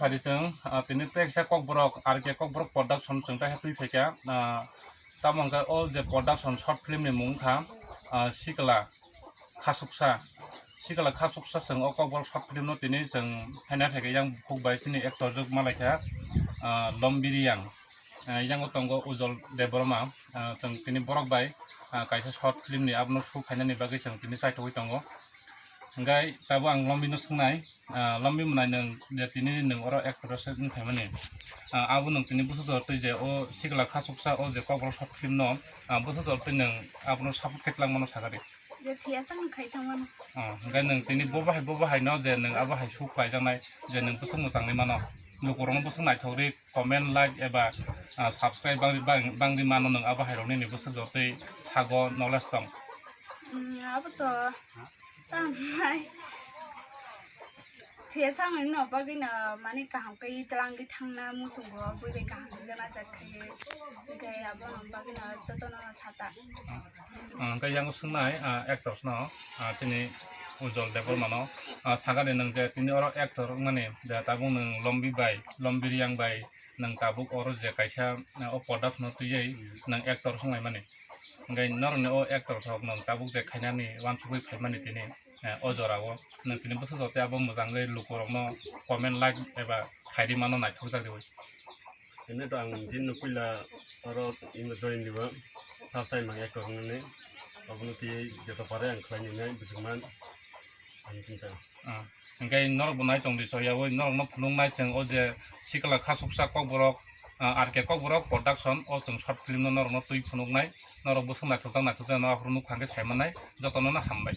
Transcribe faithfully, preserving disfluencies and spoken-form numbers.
Phari chwng, ah, tini teksa Kokborok, R K Kokborok Production chwng taiha twi phaikha, ah, tamo hwnkhe o je production short film ni mung wngkha, ah, Sikla Khasuksa. Sikla Khasuksa chwng o Kokborok short film no tini chwng thaina phaikha yang bukhuk bai chini actor juk malaikha, ah, Lombi Riyang. Ah, yango tongo Ujol Debbarma. Ah, chwng tini borok bai, ah, kaisa short film ni abono shoot khainani bagwi chwng tini chaithogwi tongo. Hwnkhe tabuk ang Lombi no swngnai. Ah, Lombi mwnai nwng je tini nwng oro actor se wng phaimani. Ah, abo nwng tini bwsajor twi je o Sikla Khasuksa o je Kokborok short film no, ah, bwsajor twi nwng abono support khe twlangmano sakha di. Je thia chang khai thangmano. Ah, hwnkhe nwng tini bo bahai bo bahai no je nwng abo hai shoot khlaijaknai je nwng bwswk mwchangwi mano. Lukurokno bwswk naithok ri comment, like eba, ah, subscribe bangri bang-, bangri mano nwng abo hai rok nini bwsajor twi sago knowledge tong. Hmm, abo to. Tamo hai. Thia samani no bagwi no mani kaham khe twlangwi thangna muchungo bui bai kaham khe jana jak khe. Hwnkhe abono bagwi no jotono sata. Ah, hwnkhe yang swngnai, ah, actors no, ah, tini Ujol Debbarma no, ah, sakani nwng je tini oro actor wngmani je tabuk nwng Lombi bai, Lombi Riyang bai nwng tabuk oro je kaisa, ah, o production no twiwi nwng actor wnglaimani. Hwnkhe norokni o actor rok nwng tabuk je khainani uansugwi phaimani tini, eh, o jora o nwng tini bwsajor tei abo mwchangwi lukurokno comment, like eba khaidi mano naithokjak riwi. Hwnwi to ang din no puila oro imo join riba first time ang actor wngnani abono twi joto pare ang khlai nai bwswkman ang chinta. Ah, hwnkhe norok bo nai tong di soya oi norok no phunuk nai chwng o je Sikla Khasuksa Kokborok, ah, R K Kokborok Production o chwng short film no norok no twi phunuk nai norok bwswk naithokjak naithokjak no aphuru nuk kha hwnkhe sai mannai jotono no hambai.